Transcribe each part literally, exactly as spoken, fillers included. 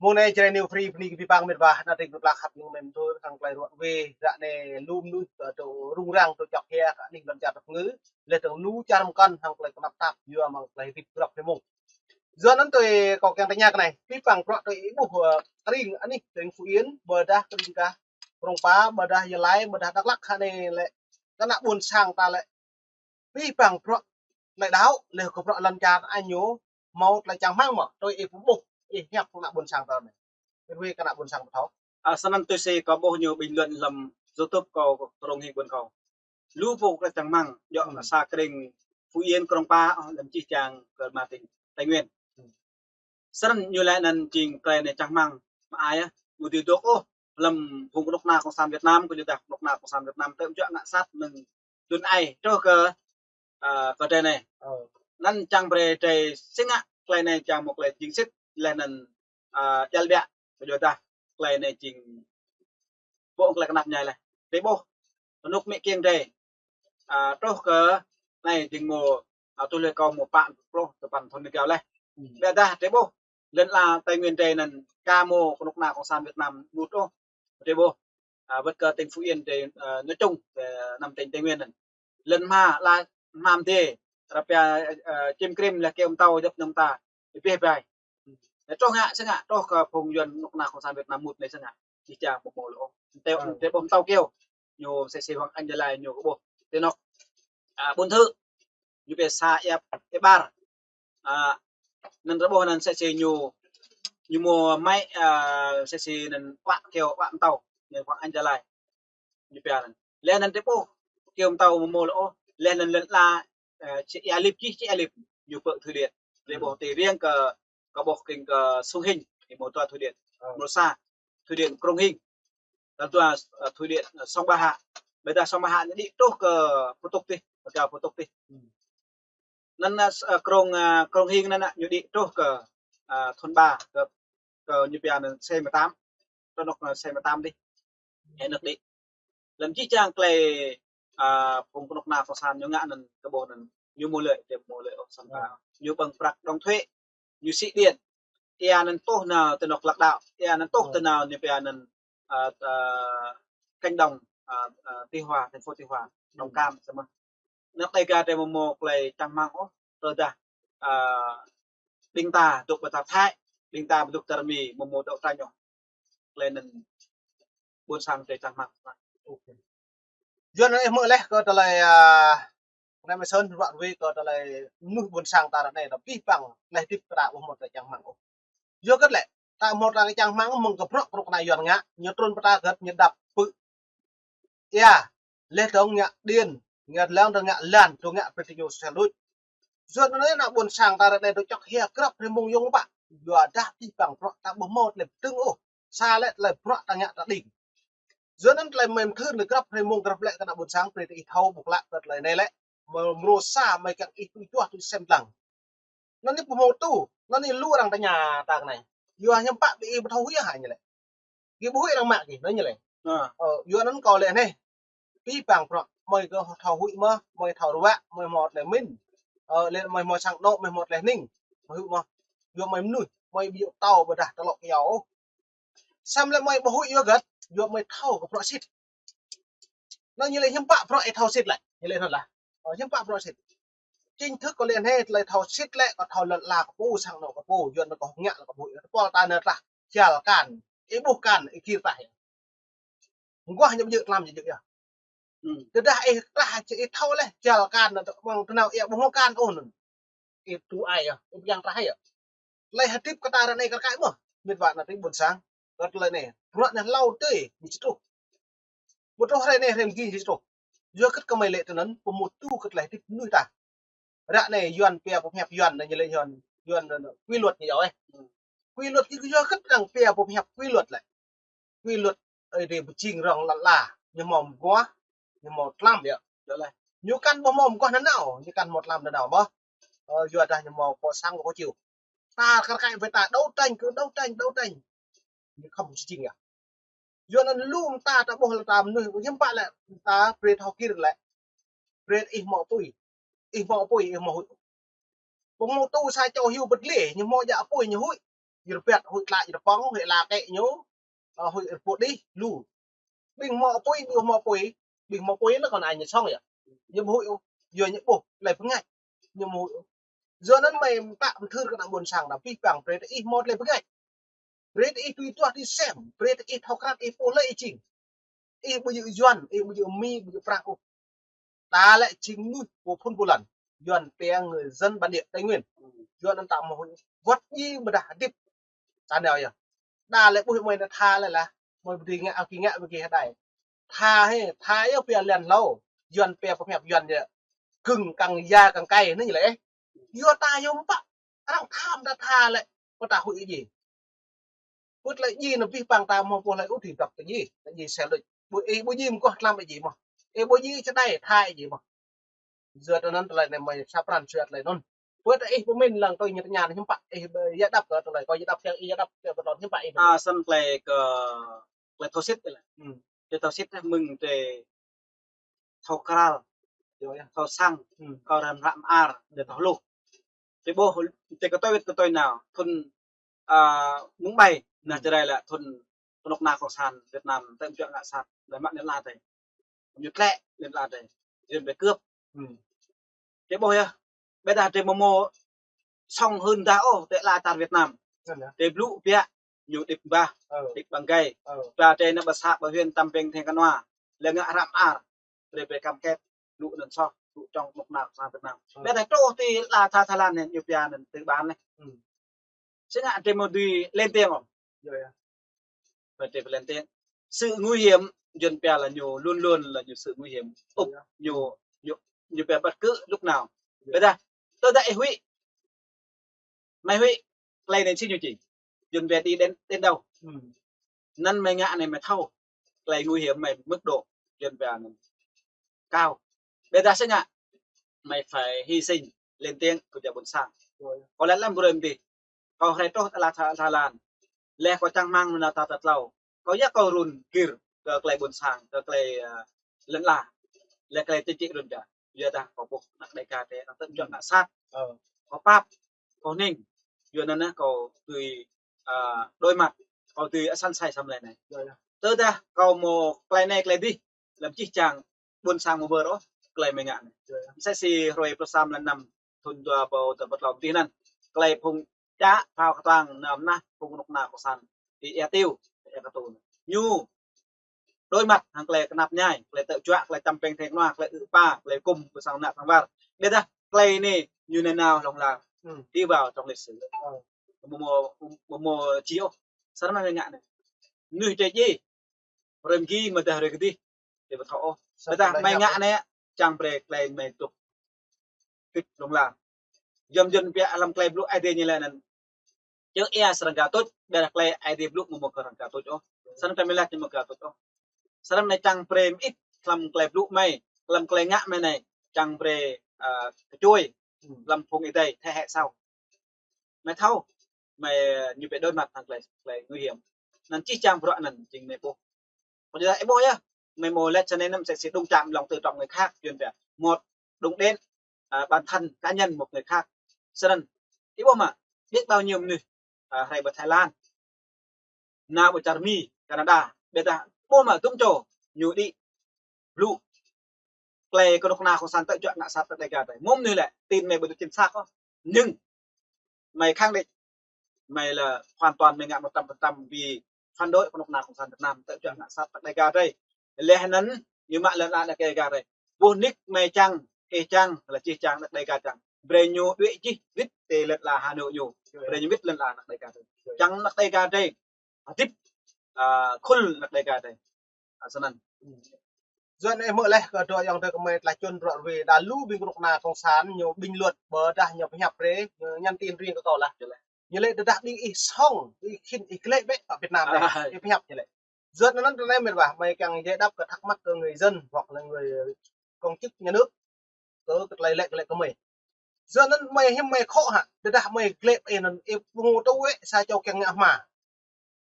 Mông anai Jrai New Free bơni kơ abih bang met wa, ană tring kơplah khăp ñu mem tur hăng tơlơi ruă wê, ră anai lu mơnuih tơ rŭng răng tơ čŏk hia kơ anih lŏn čar tơpơngư, leh dơ̆ng lu čar mơkăn hăng tơlơi kơnăp tap, yua mơ̆ng tơlơi hơdip grăp rơmông. Yua anŭn tui kâo kiăng tơña kơ anai, abih bang bruă tui ih ƀuh, ơ, tring anih, tring Phú Yên, ƀôdah tring gah Krông Pa, ƀôdah Gia Lai, ƀôdah Dak Lak hă anai lĕ, kơ ană ƀôn sang ta lĕ, abih bang bruă tơlơi đaŏ, leh kơ bruă lŏn čar añu hmâo tơlơi čang rơmang mơ̆, tui ih pơƀuh, ih hiăp kơ ană ƀôn sang ta anai. Ih wĭ kơ ană ƀôn sang pơthâo. Ơ, snăn tui si kâo ƀuh ñu bình luận hlăm YouTube kâo, Krông Hing ƀuôn kâo. Lu pô tơlơi čang rơmang, djŏ sa tring Phú Yên, Krông Pa, ơ, hlăm jih jang kơ mă tring Tây Nguyên. Snăn ñu lĕ anăn jing tơlơi anai čang rơmang mă ai, ơ, ƀu dưi dôk ôh hlăm phung kơnuk kơna Cộng sản Việt Nam, kơ ñu dah kơnuk kơna Cộng sản Việt Nam tơm djŏ ngă sat mơ̆ng dŭn ai truh kơ, ơ, kơ drei anai. Anăn čang brei drei si ngă tơlơi anai čang mơ̆ tơlơi jing sĭt, leh anăn, ơ, djăl ƀiă, kơ ñu dah tơlơi anai jing ƀô̆ tơlơi kơnăp ñai leh. Drei ƀuh, rơnŭk mĕ kiăng drei, ơ, truh kơ anai jing mơ̆, ơ, tuh leh kâo mơ̆ pă pluh tơpăn thŭn rơgao leh. Ƀiădah drei ƀuh, lŏn ala Tây Nguyên drei anăn ka mơ̆ kơnuk kơna Cộng sản Việt Nam mŭt ôh. Drei ƀuh, ơ, wơ̆t kơ tring Phú Yên drei, ơ, nói chung, ơ, năm tỉnh Tây Nguyên anăn. Lŏn hma, la hma mdê, rơpia, ơ, čim krĭm leh kơyâo mtâo djŏp nŏng ta, ƀiă ƀai. Leh truh ngă, si ngă, truh kơ phung Yuăn kơnuk kơna Cộng sản Việt Nam mŭt anai si ngă. Jih jang ƀu hmâo lŏ ôh. Tơ, tơ ƀuh mtâo kơyâo. Ñu sĕ sĕ wang Anh Gia Lai ñu kơ ƀuh. Tơ anŏ, ơ, ƀuôn Thự. Ñu pia sa ia, ia ƀar. Ơ, anăn rơƀuh anăn sĕ sĕ ñu, ñu mơ̆ mai, ơ, sĕ sĕ anăn wă kơyâo wă mtâo. Ñu wang Anh Gia Lai. Ñu pia anăn. Leh anăn tơ ƀuh kơyâo mtâo mơ̆ hmâo lŏ ôh. Leh anăn lŏn ala, ơ, čih ia lip, čih ia lip. Ñu pơ thủy điện. Tơ ƀuh tơ riêng kơ, kơ ƀuh kơ, kơ Sông Hinh, ñu mơ̆ dua thủy điện. Mơ̆ sa, thủy điện Krông Hing. Tal dua, ơ, thủy điện, ơ, Sông Ba Hạ. Ƀiădah Sông Ba Hạ ñu đĭ truh kơ Pơtŭk tih, kơ Pơtŭk tih. Anăn, ơ, Krông, ơ, Krông Hing anăn, ñu đĭ truh kơ, ơ, thôn ba, kơ, kơ ñu pia anăn C mười tám. Tơ anŏ, ơ, C mười tám dih. Ơ, anŏ đĭ. Lăm jih jang tơlơi, ơ, phung kơnuk kơna Cộng sản ñu ngă anăn kơ ƀuh anăn. Ñu mơ̆ lĕ, tơ mơ̆ lĕ, ôh, samơ̆ ñu ƀơ̆ng prăk đóng thuế. Ñu sĭ điện. Ia anăn tuh nao tơ anŏ Lăk Đao. Ia anăn tuh tơ nao ñu pia anăn, ơ, ơ, cánh đồng, ơ, ơ, Tuy Hòa, thành phố Tuy Hòa, đồng cam, samơ̆. Anăp Dêga drei mơ̆ mơ̆ tơlơi čang rơmang ôh, tơdah, ơ, ƀing ta dôk ƀơi čar Thái, ƀing ta dôk čar Mi mơ̆ mơ̆ đấu tranh ôh. Tơlơi anăn ƀuôn sang drei čang rơmang. Yua anăn ih hmư̆ leh kơ tơlơi, ơ, anai mơ̆ sơ̆n ruă wê kơ tơlơi mơnuih ƀuôn sang ta ră anai, tơdah abih bang tơlơi hơdip ta ƀu hmâo tơlơi čang rơmang ôh. Yua kơ lĕ, ta hmâo tơlơi čang rơmang mơ̆ng kơ bruă kơnuk kơna Yuăn ngă, ñu trŭn pơta gơ̆t ñu đăp pư̆ ia, leh dơ̆ng ngă điện, ngă lăng dơ̆ng ngă lan, dơ̆ng ngă pơtĭ ñu sel đuč. Yua anăn ană ƀuôn sang ta ră anai dôk čŏk hia grăp hrơi mông yŏng pă. Yua dah abih bang bruă ta ƀu hmâo tơlơi pơdơ̆ng ôh. Sa lĕ tơlơi bruă ta ngă ta đing. Yua anăn tơlơi mem thưn lĕ grăp hrơi mông grăp lĕ kơ ană ƀuôn sang brei tơ ih thâo ƀuh klă kơ tơlơi anai lĕ. Mơ̆ mrô sa mơi kiăng ih tui čuah tui sem dlăng. Anăn anai ƀu hmâo tŭ, anăn anai lu arăng tơña ta kơ anai. Yua hiư̆m pă ƀing ih ƀu thâo huĭ hă ñu lĕ. Gih ƀu huĭ arăng mă gih, anăn ñu lĕ. Ơ, yua anăn kâo lĕ anai. Abih bang bruă, mơi kơ thâo huĭ mơh, mơi thâo ruă, mơi hmâo tơlơi mĭn. Ơ, lĕ mơi hmâo sang anŏ, mơi hmâo tơlơi hning. Mơi huĭ mơh. Yua mơi mơnuih, mơi ƀu djơ̆ pơtao ƀôdah tơlŏ kơyâo ôh. Samơ̆ lĕ mơi ƀu huĭ yua hơget, yua mơi thâo kơ bruă sĭt. Anăn ñu lĕ hiư̆m pă bruă ih thâo sĭt lĕ. Ñu lĕ anăn lah. Ơ, hiư̆m pă bruă sĭt. Chính thức kâo lĕ anai tơlơi thâo sĭt lĕ, kâo thâo lŏn ala kơ pô, sang anŏ kơ pô, Yuăn kâo ngă lŏn kơ pô. Tơpul ta anai tah, jal kan. Ih ƀuh kan, ih gir tah yơh. Mơguah ñu ƀu djơ̆ tlam ñu djơ̆ yơh. Tơdah ih tah, ih thâo leh, jal kan, anăn tơ ƀơ̆ng tơ nao ia ƀu hmâo kan ôh anăn. Ih tŭ ai yơh, ih pơgang tah yơh. Tơlơi hơdip kơ ta ră anai kar kaĭ mơh, met wa ană tring ƀuôn sang, kơ tơlơi anai, bruă anai hlâo tê, ƀu či truh. Ƀu truh hrơi anai hrơi mơ̆ng gih či truh. Yua kơ kơ mơi lĕ tơ anăn, pơmŭt tŭ kơ tơlơi hơdip mơnuih ta. Ră anai Yuăn pia pơhiăp Yuăn anăn ñu lĕ Yuăn, Yuăn anăn, quy luật ñu yơh. Quy luật ñu yua kơ arăng pia pơhiăp quy luật lĕ. Quy luật Ơi Adai pơjing rŏng lăn ala, ñu hmâo mơguah, ñu hmâo tlam yơh. Yơh lĕ. Ñu kăn ƀu hmâo mơguah nanao, ñu kăn hmâo tlam nanao mơh. Ơ, yua dah ñu hmâo pô sang pô čiu. Ta kar kaĭ wơ̆t ta đấu tranh, cứ đấu tranh, đấu tranh. Ñu khŏm pơjing yơh. Yua anăn lu mơta ta ƀuh lĕ ta mơnuih, hiư̆m pă lĕ ta brei thâo gir lĕ. Brei ih hmâo apui. Ih hmâo apui, ih hmâo huĭ. Ƀu hmâo tŭ sa čô hyu bơdlê, ñu hmâo djă apui, ñu huĭ. Ñu rơbat huĭ tla ñu tơpŏng, huĭ la kĕ ñu, ơ, huĭ rơpŭt đih, lu. Ƀing hmâo apui, ƀing hmâo apui, ƀing hmâo apui anŭn kơ anai ñu sŏng yơh. Ñu ƀu huĭ ôh, yua ñu ƀuh tơlơi bơngač. Ñu ƀu huĭ ôh. Yua anŭn mơi pơtă pơthưr kơ ană ƀôn sang ta, abih bang brơi tơ ih hmâo tơlơi bơngač. Brơi tơ ih tui duah tui sem, brơi tơ ih thâo krăn ih pô lĕ ih jing. Ih ƀu djơ̆ Yuan, ih ƀu djơ̆ Mi, ƀu djơ̆ Prăng ôh. Ta lĕ jing mơnuih pô phŭn pô lăn. Yuan pia người dân bản địa Tây Nguyên. Yuan anŭn ta mơ̆ wơ̆t djai mơdah hơdip. Ta nao yơh. Ta lĕ ƀuh mơi nao tha lĕ lah. Mơi ƀu dưi ngă, aki ngă ƀu ki hơdai. Tha hĕ, tha yơh pia lăn hlâo. Yuan pia pơhiăp Yuan yơh. Gừng càng già càng cay anŭn lĕ. Yua ta yơh mơ̆ pă. Arăng tha mơ̆ ta tha lĕ. Pơtă huĭ djai. Pơ̆t lĕ djai anŭn abih bang ta mơ̆ pô lĕ ôh ti dŏ tơ djai. Tơ djai sel đôč. Ƀu ih ƀu djai mơguah tlam ih djai mơ̆. Ih ƀu djai čơđai tha ih djai mơ̆. Yua tơ anŭn tơlơi anai mơi sa pran sua tơlơi anŭn. Pơ̆t ih pơmĭn lăng tui ñu tơña ñu pă. Ih yă đăp kơ tơlơi. Kâo yă đăp kơ ih yă đăp kơ pơtôn ñu pă ih. À, săn tơlơi kơ, tơlơi thâo sĭt lĕ. Hmm. Tơlơi thâo sĭt lĕ mơ̆ng tơlơi thâo krăn, thâo săng, thâo răm răm ar, tơlơi thâo hluh. Tơlơi ƀuh, tơlơi kơ tui, kơ tui nao, thŭn, à, mơ̆ng ƀai, anai Jrai lĕ thŭn kơnuk kơna cộng sản Việt Nam, tơm čuă ngă sat, lĕ mă anŭn la tơi. Ñu tlĕ, anŭn la tơi. Jrai ƀai kơp. Tơlơi ƀuh yơh, ƀôdah tơlơi mơ̆ mơ̆ sŏng hưn dah ôh, tơlơi la tar Việt Nam. Tơlơi blŭ biă, ñu đĭp ƀah, đĭp ƀăng gai. Ba tơlơi anŭn ba să ba huyện Tam Ping Theng Kanoa. Lĕ ngă răm ar. Brơi brơi cam kết, blŭ anŭn soh, blŭ trong kơnuk kơna cộng sản Việt Nam. Ƀôdah truh ti la tha Thái Lan anai, ñu pia anŭn tư bản anai. Sĭt ngă tơlơi mơ̆ dưi lên tiếng ôh. Phải tơlơi phải lên tiếng. Sự nguy hiểm, Yuan pia là ñu luôn luôn là ñu sự nguy hiểm. Ŭp, ñu, ñu, ñu pia bất cứ lúc nào. Ƀôdah, tơdah ih huĭ, mơi huĭ, tơlơi anai sĭt ñu či. Yuan pia đi đến, đến đâu. Anŭn mơi ngă anai mơi thâo. Tơlơi nguy hiểm mơi mức độ Yuan pia anŭn cao. Ƀôdah sĭt ngă, mơi phải hy sinh, lên tiếng kơ ƀôn sang. Kâo lĕ lăm brơi mơ̆n tih. Kâo hrơi truh tơlơi tha, tha lan. Lĕ kâo čang rơmang mơ̆ng anai ta tơtlâo. Kâo yă kâo run gir kơ tơlơi ƀôn sang, kơ tơlơi, à, lŏn la. Lĕ tơlơi chính trị run ja. Yua dah kâo ƀuh ană Đêga tơ, ană tơm čuă ngă sat. Kâo pap, kâo hning. Yua anŭn anai kâo dưi, à, đối mặt, kâo dưi asăn sai săm lĕ anai. Tơdah kâo mơ̆ tơlơi anai tơlơi dih, lăm čih čang ƀôn sang mơ̆ ƀơr ôh, tơlơi mơi ngă anai. Mơsĕ si hrơi pluh sa mlan năm, thŭn dua rơbâo dua pluh klâo tih anŭn. Tơlơi phung čă phao kơtuang nao mơnah phung kơnuk kơna cộng sản ti Ea Tiêu, Ea Katu. Ñu đối mặt hăng tơlơi kơnap ñai, tơlơi tơm čuă, tơlơi Tam Ping Theng Kanoa, tơlơi ư̆ pă, tơlơi gum pơ sang ană sang war. Ƀôdah tơlơi anai ñu nanao hlŏng lar. Đi vào trong lịch sử. Mơ̆ mơ̆, mơ̆ mơ̆ či ôh. Sar mơi ngă anai. Mơnuih tơčô. Rơm gi mơdah rơm kơdih. Tơlơi ƀu thâo ôh. Ƀôdah mơi ngă anai, čang brơi tơlơi mơi tŭk. Tŭk hlŏng lar. Yom Yuan pia lăm tơlơi blŭ Aê Diê ñu lĕ anŭn. Čơ ia srăng gah tuč, ƀôdah tơlơi Aê Diê blŭ mơ̆ mơ̆ kơ srăng gah tuč ôh. Srăng tơlơi mơi lăk ñu mơ̆ gah tuč ôh. Srăng anai čang brơi mơit, lăm tơlơi blŭ mơi, lăm tơlơi ngă mơi anai, čang brơi, à, kơčui, lăm phung Ơi Adai, thế hệ sau. Mơi thâo, mơi ñu ƀu đối mặt hăng tơlơi, tơlơi nguy hiểm. Anŭn čih čang bruă anŭn, jing mơi ƀuh. Kâo yua ih ƀuh yơh, mơi mơ̆ lĕ čơ anai anŭn mơsĕ si đŭng čăm lòng tự trọng người khác, Yuan pia. Một, đụng đến, à, bản thân cá nhân một người khác. Sơnăn, ih ƀuh mơ̆, biết bao nhiêu mơnuih, à, hrơi ƀơi Thái Lan, nao ƀơi čar Mi, Canada, ƀôdah ƀuh mơ̆ tŭm čô, ñu đĭ blŭ tơlơi kơnuk kơna cộng sản tơm čuă ngă sat tơ Đêga tơ. Mơ̆ mơnuih lĕ, tin mơi ƀu được chính xác ôh. Nhưng mơi khẳng định, mơi là hoàn toàn mơi ngă một trăm phần trăm vì phản đối kơnuk kơna cộng sản Việt Nam tơm čuă ngă sat tơ Đêga tơ. Lĕ anŭn, ñu mă lŏn la ană Đêga tơ. Ƀuh nik mơi čang, ih čang, lĕ čih čang ană Đêga čang. Brơi ñu đuaĭ čih wĭt ti lŏn la Hà Nội ñu. Brơi ñu wĭt lŏn la ană Đêga tơ. Čang ană Đêga tơ. Hơdip, à, khul ană Đêga tơ. À, sơnăn. Yua anŭn mơ̆ lĕ kơ dua yang tơ kơ mơi tơlơi čun ră ruai đa lu ƀing kơnuk kơna cộng sản ñu bình luận ƀôdah ñu pơhiăp brơi, ñu nhắn tin riêng kơ kâo lah. Ñu lĕ tơdah ƀing ih sŏng, ih khĭn ih glaĭ bĕ pơ Việt Nam anai, ih pơhiăp ñu lĕ. Yua anŭn tơlơi mơi ƀuh, mơi kiăng giải đáp kơ thắc mắc kơ người dân hoặc là người công chức nhà nước. Kơ, kơ tơlơi lĕ, kơ lĕ kơ mơi. Yua anŭn mơi hiư̆m mơi khŏ hă, tơdah mơi glaĭ pơ anŭn, ih pơngô tui wĕ sa čô kiăng ngă hma.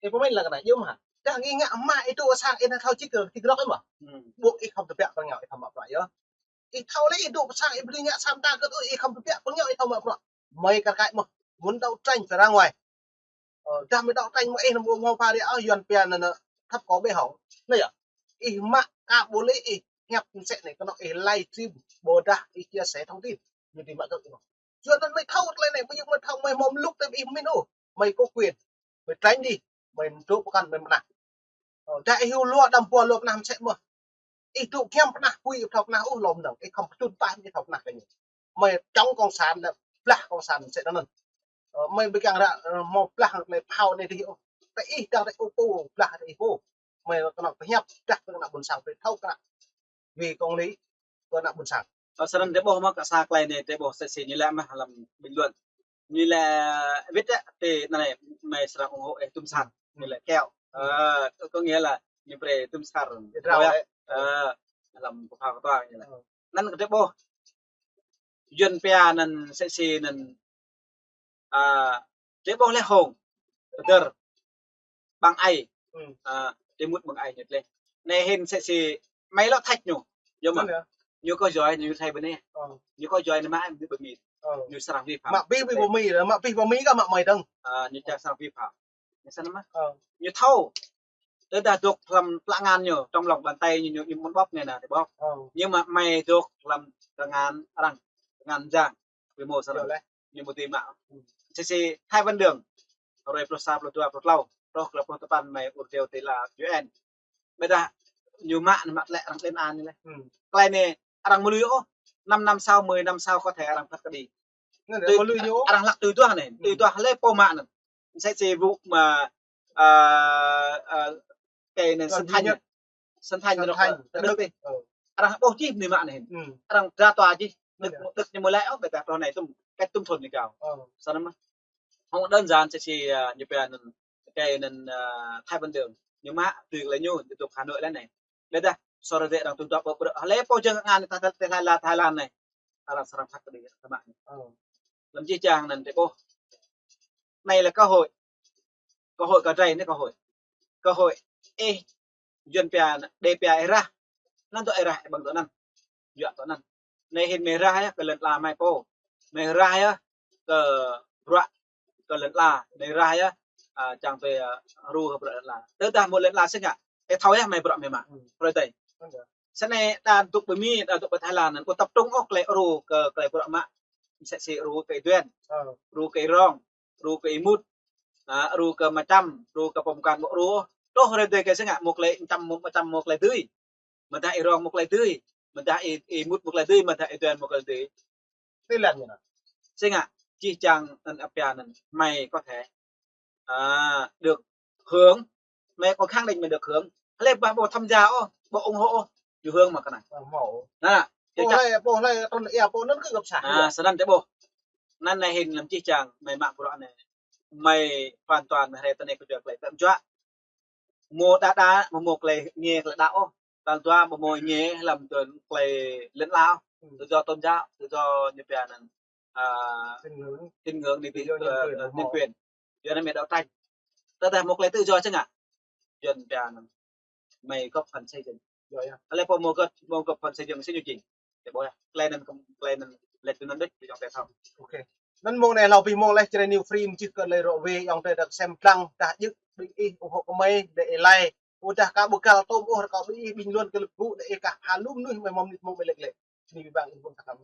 Ih pơmĭn lăng kơ anai, yơh mơ̆ hă. Tơdah ih ngă hma, ih tŭ sang, ih thâo čih kơ ti grok ih mơ̆. Ƀuh ih khŏm tơbiă pơ ngă, ih thâo mă bruă yơh. Ih thâo lĕ, ih tŭ sang, ih ƀu dưi ngă sa mta kơ tui, ih khŏm tơbiă pơ ngă, ih thâo mă bruă. Mơi kar kaĭ mơ̆, muốn đấu tranh phải ra ngoài. Dah mơ̆ đŏk tañ mơ̆ ih nao ƀu hmâo pha ră ôh, Yuan pia anŭn thâo kơ ƀĕ hŏ. Anai yơh. Ih mă ka ƀu lĕ ih hiăp msĕ anai kơ anŏ ih livestream, ƀôdah ih chia sẻ thông tin. Ñu ti mă kơ ih. Yuan anŭn mơi thâo tơlơi anai, mơi yua mơi thâo mơi hmâo mluk tơm ih min ôh. Mơi có quyền. Mơi tránh đi. Mơi dŏ pơkŏn mơi mơnah. Dah ih hyu luă đăm pua luă pơnah msĕ mơ̆. Ih dŏ giăm pơnah, pui ih thâo pơnah ôh lŏm dơ̆ng. Ih khŏm pơtŭn tah ih thâo pơnah kơ ñu. Mơi chống cộng sản, blah cộng sản msĕ anŭn. Mơi ƀu kiăng ră hmâo blah tơlơi phao anai dih ôh. Tơ ih dang tơ ih pô, blah tơ ih pô. Mơi kơnơ̆ng pơhiăp dah kơ ană ƀôn sang, tơ thâo kơ ană vì công lý kơ ană ƀôn sang. Ơ, snăn drei ƀuh mơ̆ kơ sa tơlơi anai drei ƀuh sĕ si ñu lĕ mơ̆ hlăm bình luận. Ñu lĕ wĭt yơh, ti anai mơi srăng ủng hộ ih tum sat. Ñu lĕ kẹo. Ơ, có nghĩa là ñu brơi tum sat. Ơ, hlăm pơphao kơtuang ñu lĕ. Anăn kơ drei ƀuh. Yuan pia anăn sĕ si anăn, a, drei ƀuh lĕ hông. Dơr. Ƀăng ai. A, drei mŭt ƀăng ai ñu lĕ. Anai hĭn sĕ si mơi lŏ thăč ñu. Yơh mơ̆. Ñu kơ yua ñu thăč ƀơi anai. Ñu kơ yua ñu mă ñu ƀơi Mi. Ñu srăng vi phạm. Mă ƀĭ ƀĭ ƀơi Mi, mă ƀĭ ƀơi Mi kơ mă mơi dơ̆ng. A, ñu čang srăng vi phạm. Ñu srăng mă. Ñu thâo. Tơdah dŏ hlăm plă ngăn ñu, trong lòng bàn tay ñu, ñu, ñu mŭt ƀŏk anai nă, ti ƀŏk. Nhưng mà mơi dŏ hlăm plă ngăn arăng, plă ngăn jang, ƀu hmâo srăng. Ñu ƀu dưi mă. Sĕ si Thái Văn Đường, hrơi pluh sa, pluh dua, pluh tlâo, truh kơ pluh tơpăn mơi ur deo ti la U N. Ƀiădah ñu mă, ñu mă tơlơi arăng lên án ñu lĕ. Tơlơi anai arăng mă lui ôh, năm năm sau, mười năm sau có thể arăng phat kơđi. Arăng hlăk tui duah anai, tui duah lĕ pô mă anŭn. Sĕ si vụ mà, a, a, cái anŭn Sơn Thanh anŭn. Sơn Thanh anŭn, Đức ti. Arăng ƀuh čih anai mă anai. Arăng ra tòa čih. Đức, Đức ñu mơ̆ lĕ ôh, ƀiădah truh anai tum, cách tum thôn ñu gao. Snăn mơ̆. Hông đơn giản sĕ si, a, ñu pia anŭn, cái anŭn, a, Thái Văn Đường. Ñu mă tui lĕ ñu, ñu dŏ Hà Nội lĕ anai. Ƀiădah, sô rơdê̆ arăng tŭ dŏ pơ brơ. Hlơi pô jing ngăn Thái, Thái, Thái Lan, Thái Lan anai. Arăng srăng phat kơđi tơma. Lăm jih jang anŭn drei ƀuh. Anai là cơ hội. Cơ hội kơ drei anai cơ hội. Cơ hội ih Yuan pia, đe pia ih rah. Anăn dŏ ih rah ih ƀơ̆ng dŏ anăn. Yua dŏ anăn. Anai hĭn mơi rah yơh kơ lŏn ala mơi pô. Mơi rah yơh kơ bruă kơ lŏn ala. Mơi rah yơh, a, čang tui, a, rŭ kơ bruă lŏn ala. Tơdah mŭt lŏn ala sĭt ngă. Ih thâo yơh mơi bruă mơi mă. Hrơi adai. Snăn đa dŏ ƀơi Mi, đa dŏ ƀơi Thái Lan anăn, ƀu tập trung ôh tơlơi rŭ kơ tơlơi bruă mă. Sĕ si rŭ kơ ih duen. Rŭ kơ ih rong. Rŭ kơ ih mŭt. A, rŭ kơ mơčăm, rŭ kơ pơmkan ƀu rŭ. Truh hrơi adai kơ sĭt ngă mŭk lĕ mơčăm, mŭk mơčăm mŭk lĕ dưi. Mơdah ih rong mŭk lĕ dưi. Mơdah ih, ih mŭt mŭk lĕ dưi, mơdah ih duen mŭk lĕ dưi. Ti lăng ñu nă. Sĭt ngă, jih jang anăn apia anăn, mơi có thể, a, được hưởng. Mơi có khẳng định mơi được hưởng. Hlơi ƀu, ƀu tham gia ôh, ƀu ủng hộ ôh, ñu hưởng mă kơ anai. Ủng hộ. Nă, pô hlơi, pô hlơi, trŭn ia pô anŭn kơ găp sah. A, snăn drei ƀuh. Anăn anai hĭn lăm jih jang, mơi mă bruă anai. Mơi hoàn toàn mơi hrơi tơ anai kơ juă tơlơi tơm juă. Mơ̆ đa đa, mơ̆ mŭk lĕ ngă tơlơi đaŏ ôh. Tal dua mơ̆ mŭk ngă hlăm tơlơi lŏn ala ôh. Tự do tôn giáo, tự do ñu pia anăn, a, tín ngưỡng, tín ngưỡng anai, tự do nhân quyền, a, nhân quyền. Yua anai mơi đấu tranh. Tơdah mŭk lĕ tự do sĭt ngă. Yuan pia anăn mơi góp phần xây dựng. Hlơi pô mŭ góp, mŭ góp phần xây dựng sĭt ñu jing. Tơƀuh yơh. Tơlơi anŭn kơ, tơlơi anŭn lĕ tui anŭn đôč, ƀing ayŏng adơi thâo. Anŭn mơ̆ng anai hlâo ƀing mơ̆ng leh črê New Free mơčih kơ lĕ rŏ wê ayŏng adơi dŏ sem lăng, dah djơ̆ ƀing ih ủng hộ kơ mơi, đe ih like. Ƀôdah ka ƀu găl tôm ôh rơkâo ƀing ih bình luận kơ lĕ ƀu đe ih kah pha lu mơnuih mơi mơ̆n mơnuih mơ̆ng ƀơi lĕ lĕ. Anai ƀing ƀing ih ƀuh kơ tăm.